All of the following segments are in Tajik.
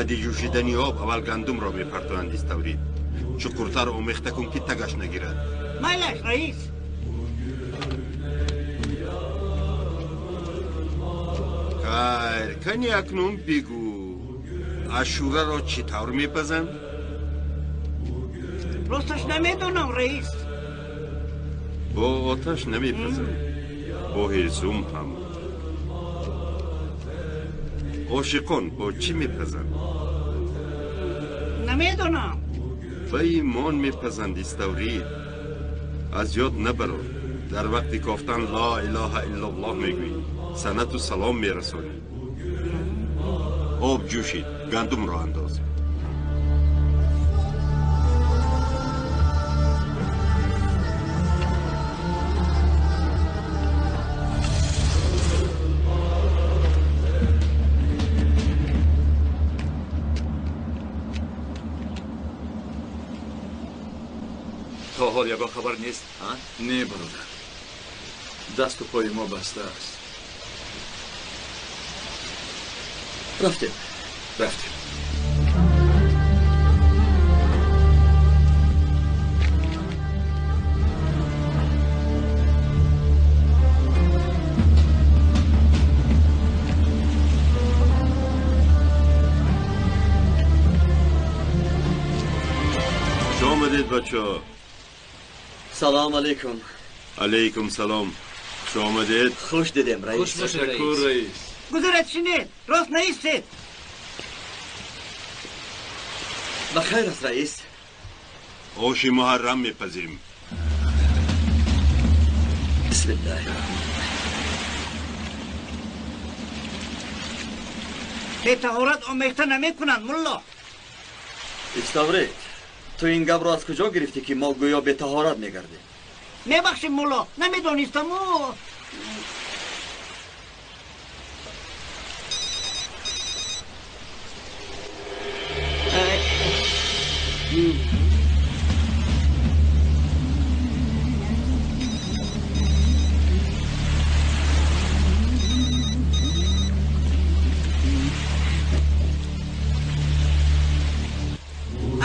Баъди ҷӯшидани об аввал гандумро мепартоянд иставрид. Чуқуртар омехта кун, ки тагаш нагирад. Майлаш, раис. Хайр, кани акнун бигӯ, ашураро чӣ тавр мепазанд? Росташ намедонам, раис. Бо оташ намепазанд, бо ҳезум ҳам. Ошиқон бо чӣ мепазанд? Намедонам. Ба имон мепазанд, иставрид. Аз ёд набарор, дар вақти кофтан ло илоҳа иллаллоҳ мегӯӣ, санату салом мерасонӣ. Об ҷӯшид, гандумро андоз. То ҳол ягон хабар нест? Не, бародар, дасту пои мо баста аст. Рафтем. Рафтем. Хуш омадед, бачаҳо. Салом алейкум. Алейкум салом. Хуш омадед. Хуш дидем, раис. Ташаккур, раис. Гузаред, шинед, рост наистед. Ба хайр аст, раис. Оши муҳаррам мепазем. Бисмиллаҳи. Бетаҳорат омехта намекунанд, мулло. Иставрид, ту ин гапро аз куҷо гирифтӣ, ки мо гӯё бетаҳорат мегардем? Мебахшед, мулло, намедонистаму.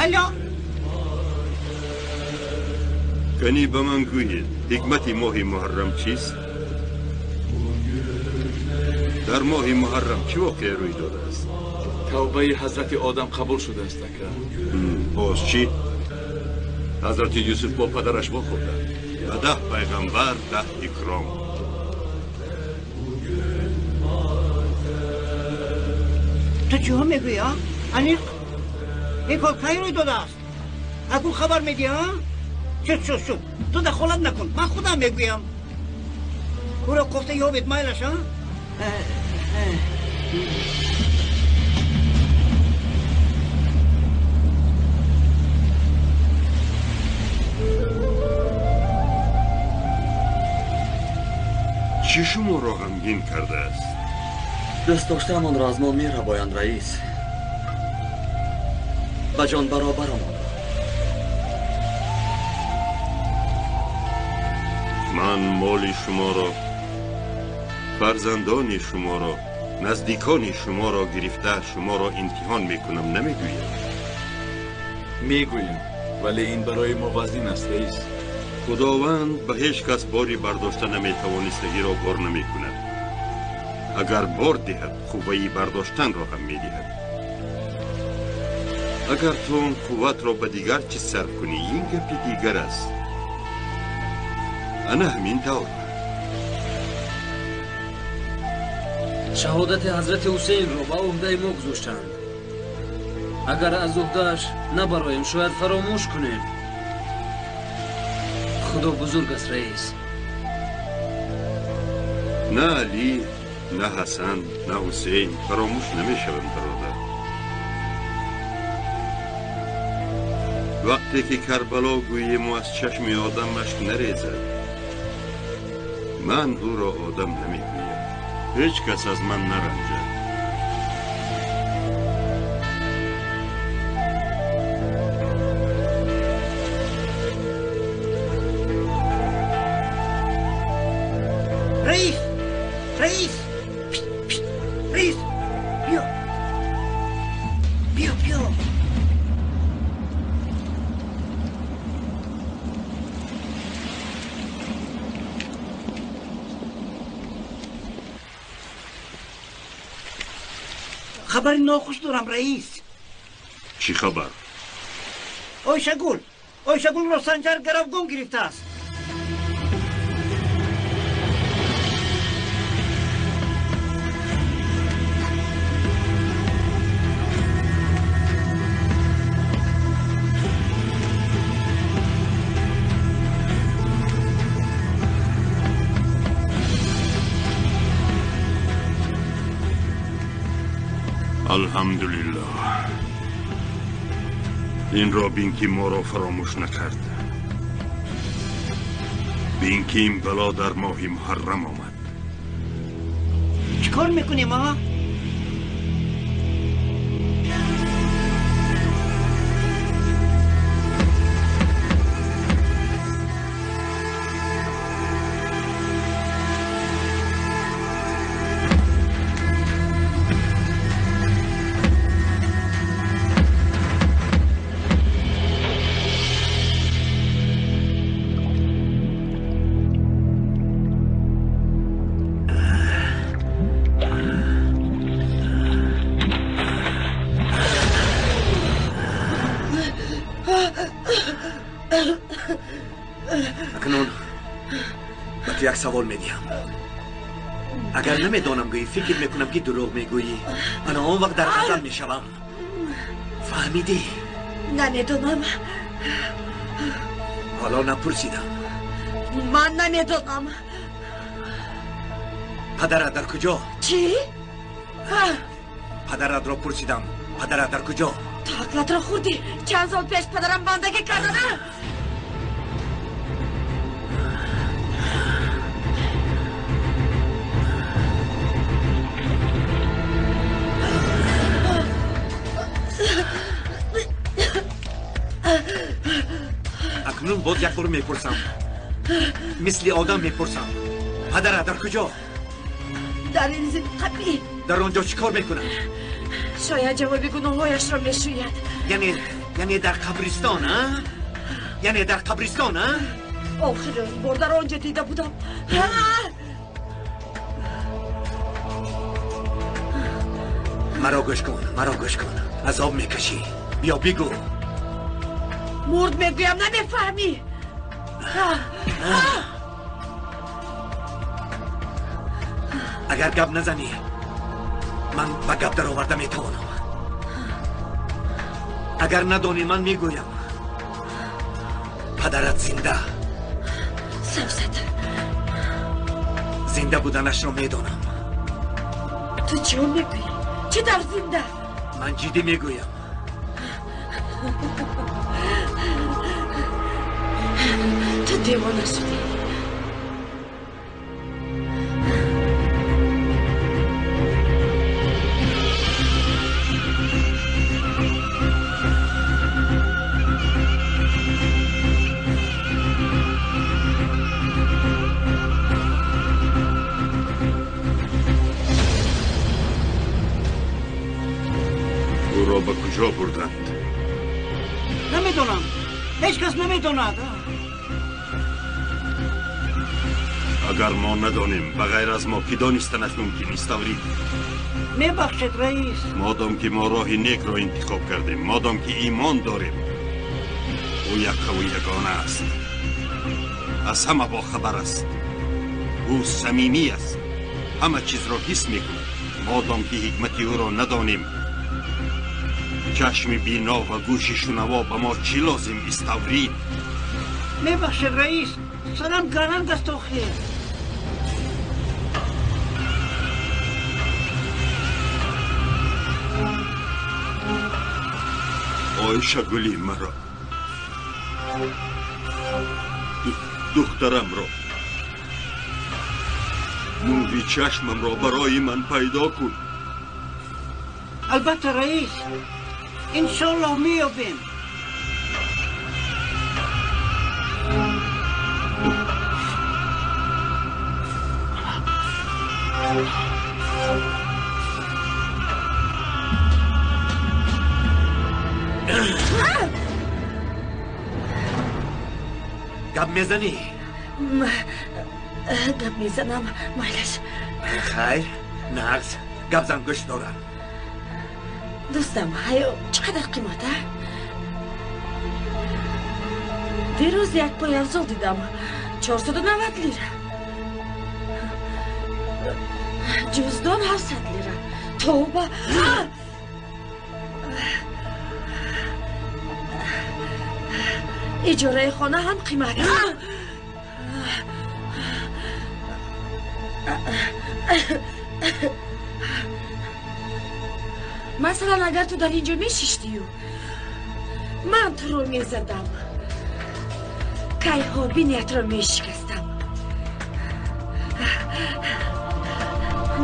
Алло. Кани ба ман гӯед, ҳикмати моҳи муҳаррам чист? Дар моҳи муҳаррам чӣ воқеа рӯй додааст? Тавбаи ҳазрати Одам қабул шудааст, ака. Боз чӣ? Ҳазрати Юсуф бо падараш вохӯрданд. Ба 10 пайғамбар 10 икром. Ту чиҳо мегӯӣ, а? Аниқ? Ин кор кай рӯй додааст? Акун хабар медиҳӣ, а? Шуд, шуд, шуд. Ту дахолат накун, ман худам мегӯям. Ӯро кофта ёбед, майлаш, а? Чӣ шуморо ғамгин кардааст? Дӯст доштаамонро аз мо мерабоянд, раис. Ба ҷон баробарамон. Ман моли шуморо, фарзандони шуморо, наздикони шуморо гирифта шуморо имтиҳон мекунам, намегӯям? Мегӯям, вале ин барои мо вазнин аст, раис. Худованд ба ҳеҷ кас бори бардошта наметавонистагиро бор намекунад. Агар бор диҳад, қувваи бардоштанро ҳам медиҳад. Агар ту он қувватро ба дигар чиз сарф кунӣ, ин гапи дигар аст. Ана ҳамин тавр. Шаҳодати ҳазрати Ҳусейнро ба уҳдаи мо гузоштанд. Агар аз уҳдааш набароем, шояд фаромӯш кунем. Худо бузург аст, раис. На Алӣ, на Ҳасан, на Ҳусейн фаромӯш намешаванд, бародар. Вақте ки Карбало гӯему аз чашми одам ашк нарезад, ман ӯро одам намегӯям. Ҳеҷ кас аз ман наранҷад. Раис! Раис! Раис! Биё! Хабари нохуш дорам, раис. Чӣ хабар? Ойшагул, Ойшагулро Санҷар гаравгон гирифтааст. Алҳамдулиллоҳ, инро бин ки моро фаромӯш накард. Бин ки ин бало дар моҳи муҳаррам омад. Чӣ кор мекунем, а? Акнун ба ту як савол медиҳам. Агар намедонам гӯӣ, фикр мекунам ки дурӯғ мегӯӣ. Ана он вақт дар ғазаб мешавам. Фаҳмидӣ? Намедонам. Ҳоло напурсидам. Ман намедонам. Падарат дар куҷо? Чӣ? Падаратро пурсидам. Падарат дар куҷо? Ту ақлатро хӯрдӣ. Чанд сол пеш падарам бандагӣ кардана. Акнун боз як бор мепурсам. Мисли одам мепурсам. Падарат дар куҷо? Дар ин зинқапӣ. Дар он ҷо чӣ кор мекунад? Шояд ҷавоби гуноҳҳояшро мешӯяд. Яъне дар қабристон, а? Яъне дар қабристон, а? Охирин бор дар он ҷо дида будам. Маро гӯш кун, маро гӯш кун. Азоб мекашӣ. Биё бигӯ. Мурд мегӯям, намефаҳмӣ. Агар гап назанӣ, ман ба гап дароварда метавонам. Агар надонӣ, ман мегӯям. Падарат зинда. Савсата. Зинда буданашро медонам. Ту чӣ мегӯӣ? Чӣ тавр зинда? Ман ҷиддӣ мегӯям. Ту девона шудӣ. Ӯро ба куҷо бурданд? Намедонам. Ҳеҷ кас намедонад. Агар мо надонем, ба ғайр аз мо ки донистанаш мумкин? Иставрид. Мебахшед, раис. Модом ки мо роҳи некро интихоб кардем, модом ки имон дорем, ӯ яккаву ягона аст. Аз ҳама бохабар аст. Ӯ самимӣ аст. Ҳама чизро ҳис мекунад. Модом ки ҳикмати ӯро надонем, чашми бино ва гӯши шунаво ба мо чӣ лозим, Иставрид? Мебахшед, раис. Сарам гаранг аст охир. Ойшагули маро, духтарамро, нури чашмамро барои ман пайдо кун. Албатта, раис. Иншоаллоҳ меёбем. Гап мезанӣ? Гап мезанам, майлаш. Хайр, нағз. Гап зан, гӯш дорам. Дӯстам, ҳаё чӣ қадар қимат, а? Дирӯз як пойафзол дидам, 490 лира. Ҷуздон 700 лира. Тавба! Иҷораи хона ҳам қимат. Масалан, агар ту дар ин ҷо мешиштию ман туро мезадам, кайҳо биниятро мешикастам.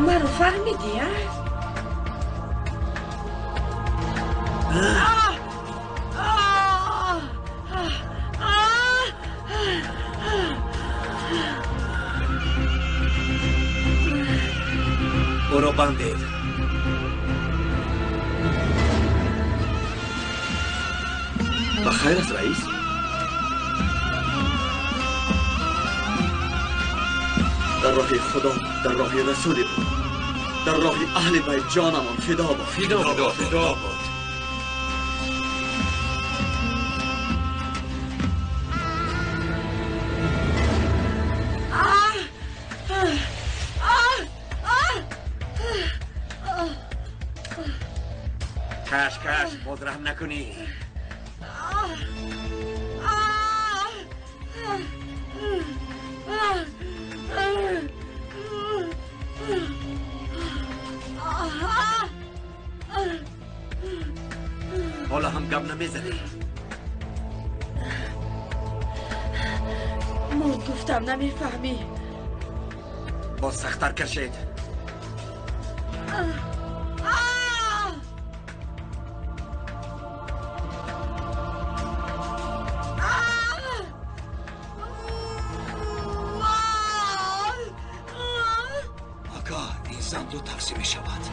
Маро фаҳмидӣ, а? Ӯро бандед. Ба хайр аст, раис? Дар роҳи Худо, дар роҳи расули ӯ, дар роҳи аҳли байт ҷонамон фидо бод. Фидо бод, фидо бод. Каш, каш, боз раҳм накунӣ. Ҳоло ҳам гап намезанӣ. Мурд гуфтам, намефаҳмӣ. Боз сахттар кашед.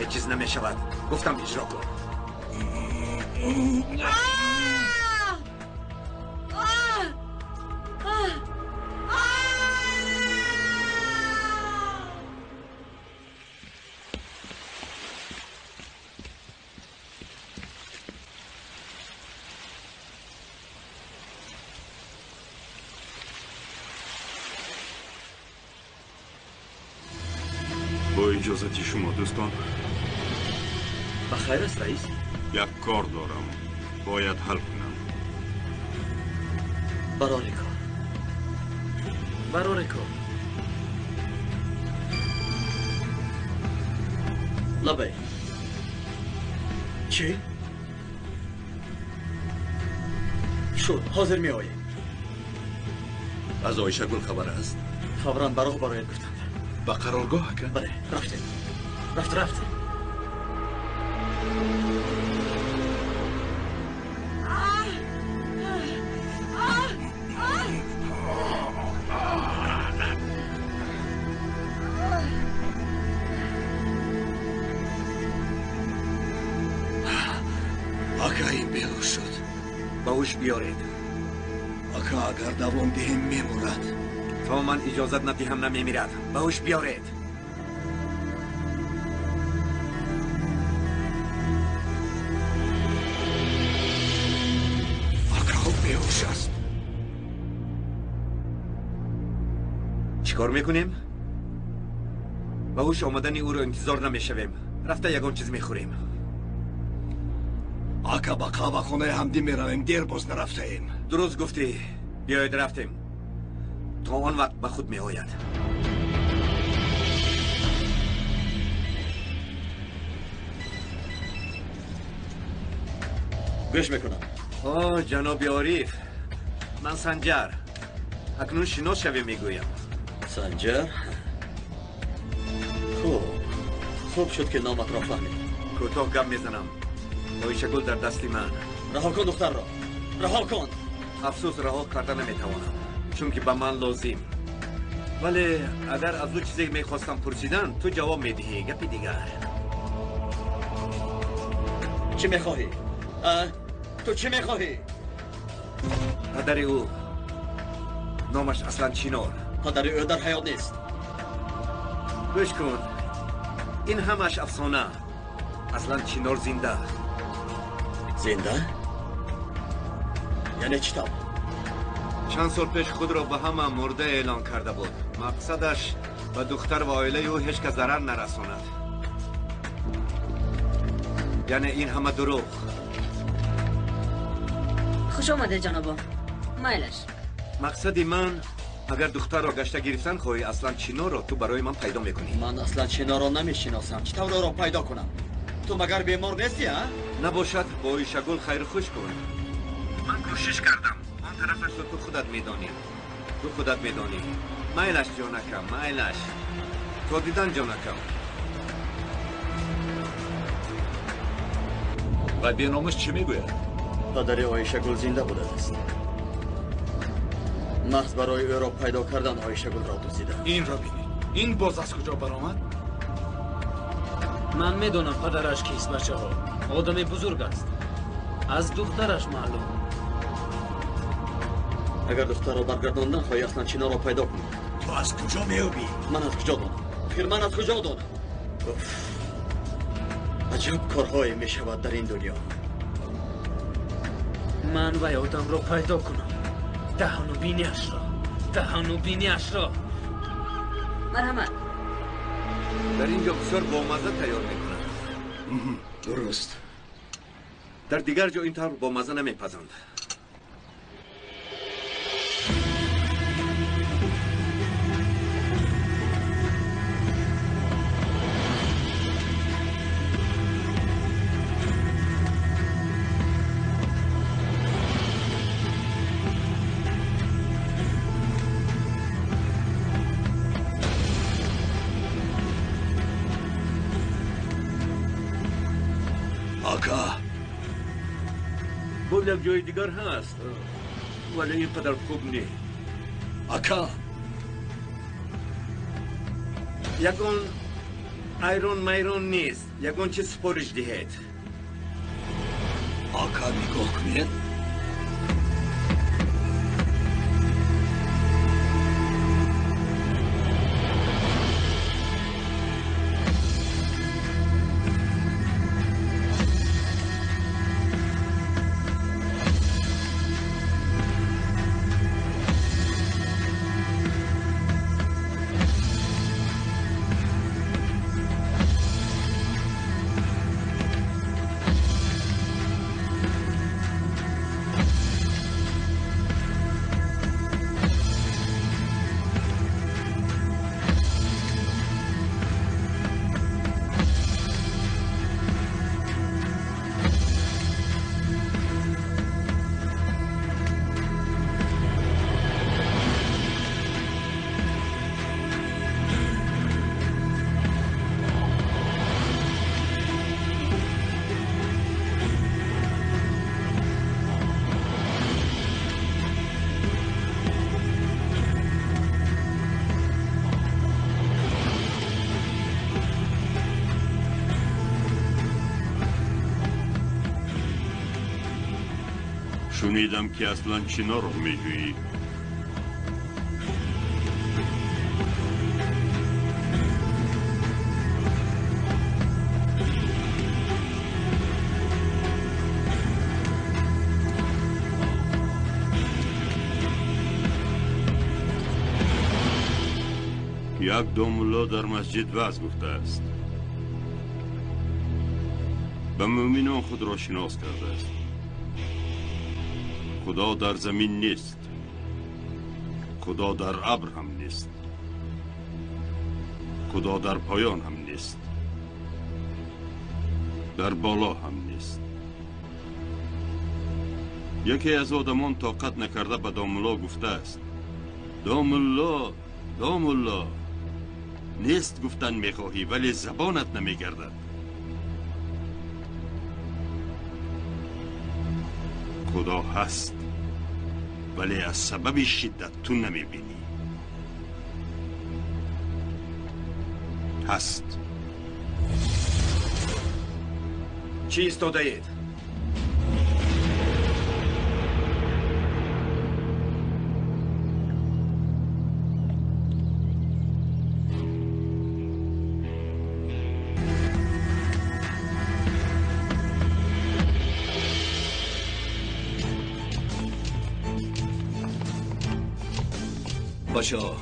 Ҳеҷ чиз намешавад. Гуфтам иҷро кун. Бо иҷозати шумо, дӯстон. Ба хайр аст, раис? Як кор дорам, бояд ҳал кунам. Барори кор. Барори кор. Лабай. Чӣ? Шуд, ҳозир меоем. Аз Оишагул хабар аст? Фавран ба роҳ барояд гуфтанд. Ба қароргоҳ, ака? Бале, рафтем. Рафтем. Рафтем. Ака, ин беҳуш шуд. Ба ҳуш биёред. Ака, агар давом диҳем мемурад. То ман иҷозат надиҳам намемирад. Ба ҳуш биёред. Ака, ӯ беҳуш аст. Чӣ кор мекунем? Ба ҳуш омадани ӯро интизор намешавем. Рафта ягон чиз мехӯрем. Ака, ба қаҳвахонаи ҳамдӣ меравем, дер боз нарафтаем. Дуруст гуфтӣ. Биёед рафтем. То он вақт ба худ меояд. Гӯш мекунам. О, ҷаноби Ориф, ман Санҷар. Акнун шинос шавем мегӯям. Санҷар? Хуб, хуб шуд ки номатро фаҳмидам. Кӯтоҳ гап мезанам. Оишагул дар дасти ман. Раҳо кун духтарро, раҳо кун. Афсӯс, раҳо карда наметавонам, чунки ба ман лозим. Вале агар аз ӯ чизе мехостам пурсидан, ту ҷавоб медиҳӣ. Гапи дигар. Чӣ мехоҳӣ? Ту чӣ мехоҳӣ? Падари ӯ номаш аслан Чинор. Падари ӯ дар ҳаёт нест. Гӯш кун, ин ҳамаш афсона. Аслан Чинор зинда. Зинда? Яъне чӣ тавр? Чанд сол пеш худро ба ҳама мурда эълон карда буд. Мақсадаш ба духтар ва оилаи ӯ ҳеҷ кас зарар нарасонад. Яъне ин ҳама дурӯғ. Хуш омадед, ҷанобо. Майлаш. Мақсади ман агар духтарро гашта гирифтан хоҳӣ, Аслан Чинорро ту барои ман пайдо мекунӣ. Ман Аслан Чинорро намешиносам. Чӣ тавр ӯро пайдо кунам? Ту магар бемор нестӣ, а? Набошад, бо Оишагул хайрхуш кун. Ман кӯшиш кардам. Он тарафашро ту худат медонӣ. Ту худат медонӣ. Майлаш, ҷонакам, майлаш. То дидан, ҷонакам. Ва беномус чӣ мегӯяд? Падари Оишагул зинда будааст. Махз барои ӯро пайдо кардан Оишагулро дуздидам. Инро бинед. Ин боз аз куҷо баромад? Ман медонам падараш кист, бачаҳо. Одами бузург аст. Аз духтараш маълум. Агар духтарро баргардондан хоҳӣ, Аслан Чинорро пайдо кунӣ. Ту аз куҷо меёбӣ? Ман аз куҷо донам? Охир ман аз куҷо донам? Уф, аҷаб корҳое мешавад дар ин дунё. Ман вай одамро пайдо кунам. Даҳану биниашро, даҳану биниашро. Марҳамат. Дар ин ҷо бисёр бомазза тайёр мекунанд. Дуруст. Дар дигар ҷо ин тавр бомазза намепазанд. Боз як ҷои дигар ҳаст, вале ин қадар хуб не. Ака, ягон айрон майрон нест, ягон чиз супориш диҳед. Ака, нигоҳ кунед. Шунидам ки Аслан Чинорро меҷӯӣ. Як домулло дар масҷид ваъз гуфтааст. Ба мӯъминон худро шинос кардааст. Худо дар замин нест. Худо дар абр ҳам нест. Худо дар поён ҳам нест. Дар боло ҳам нест. Яке аз одамон тоқат накарда ба домулло гуфтааст: домулло, домулло, нест гуфтан мехоҳӣ, вале забонат намегардад. Худо ҳаст, вале аз сабаби шиддат ту намебинӣ. Ҳаст. Чӣ истодаед? Бачаҳо,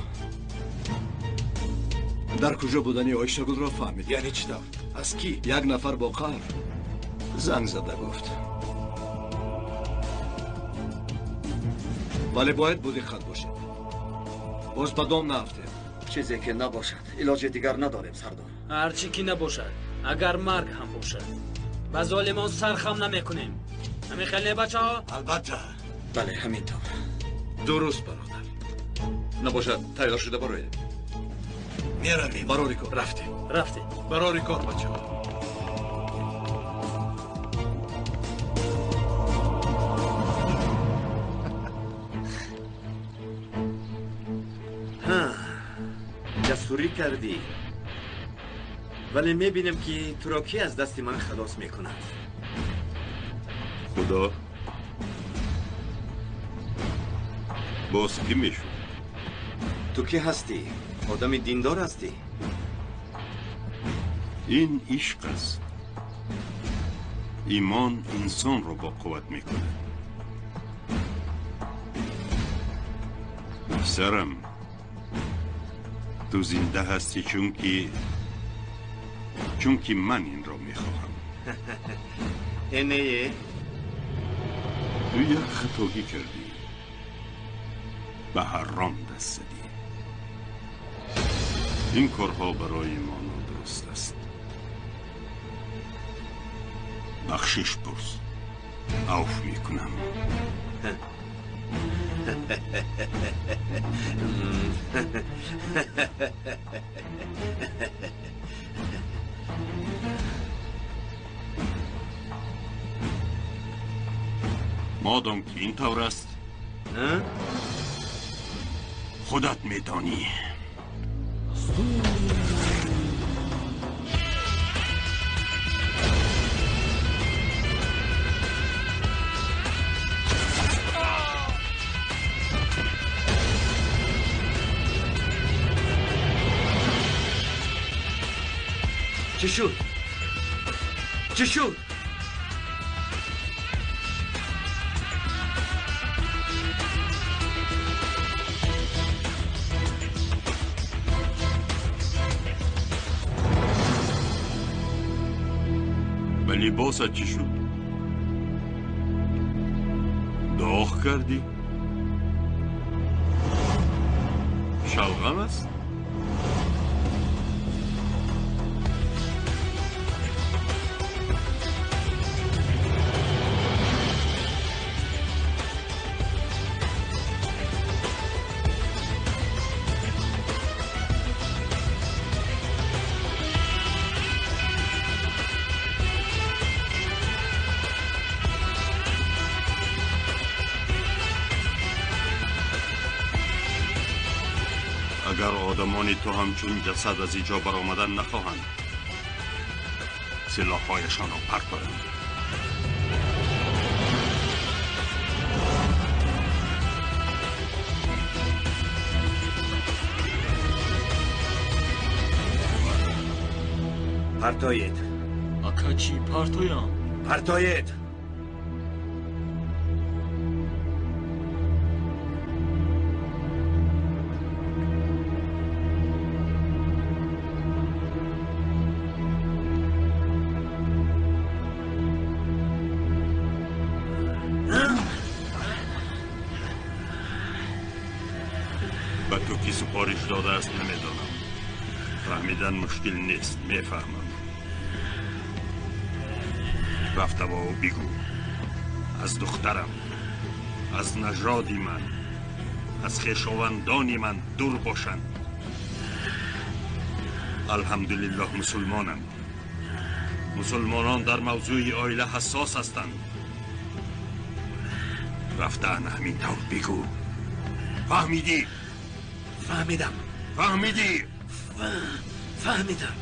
дар куҷо будани Оишагулро фаҳмидем. Яъне чӣ тавр? Аз кӣ? Як нафар бо қаҳр занг зада гуфт. Вале бояд бодиққат бошед. Боз ба дом наафтем. Чизе ки набошад, илоҷи дигар надорем, сардор. Ҳарчи ки набошад, агар марг ҳам бошад, ба золимон сар хам намекунем. Ҳамин хел не, бачаҳо? Албатта. Бале, ҳамин тавр. Дуруст, бародар. Набошад, тайёр шуда бароед. Меравем. Барори кор. Рафтем. Рафтем. Барори кор, бачаҳо. Ҷасурӣ кардӣ. Вале мебинам ки туро кӣ аз дасти ман халос мекунад. Худо боз кӣ мешуд? Ту кӣ ҳастӣ? Одами диндор ҳастӣ? Ин ишқ аст. Имон инсонро бо қувват мекунад. Писарам, ту зинда ҳастӣ чунки ман инро мехоҳам. Э не, ту як хатогӣ кардӣ, ба ҳаром даст задӣ. Ин корҳо барои мо нодуруст аст. Бахшиш пурс, авф мекунам. Модом ки ин тавр аст, худат медонӣ. Чӣ шуд? Чӣ шуд? Ба либосат чӣ шуд? Доғ кардӣ? Шалғам аст? Агар одамони ту ҳамчун ҷасад аз инҷо баромадан нахоҳанд, силоҳҳояшонро партоянд. Партоед. Ака чӣ партоям? Партоед. Ба ту ки супориш додааст намедонам. Фаҳмидан мушкил нест, мефаҳмам. Рафта бо ӯ бигӯ: аз духтарам, аз нажоди ман, аз хешовандони ман дур бошанд. Алҳамдулиллоҳ, мусулмонам. Мусулмонон дар мавзӯи оила ҳассос ҳастанд. Рафта ана ҳамин тавр бигӯ. Фаҳмидӣ? Фаҳмидам. Фаҳмидӣ? Фаҳмидам.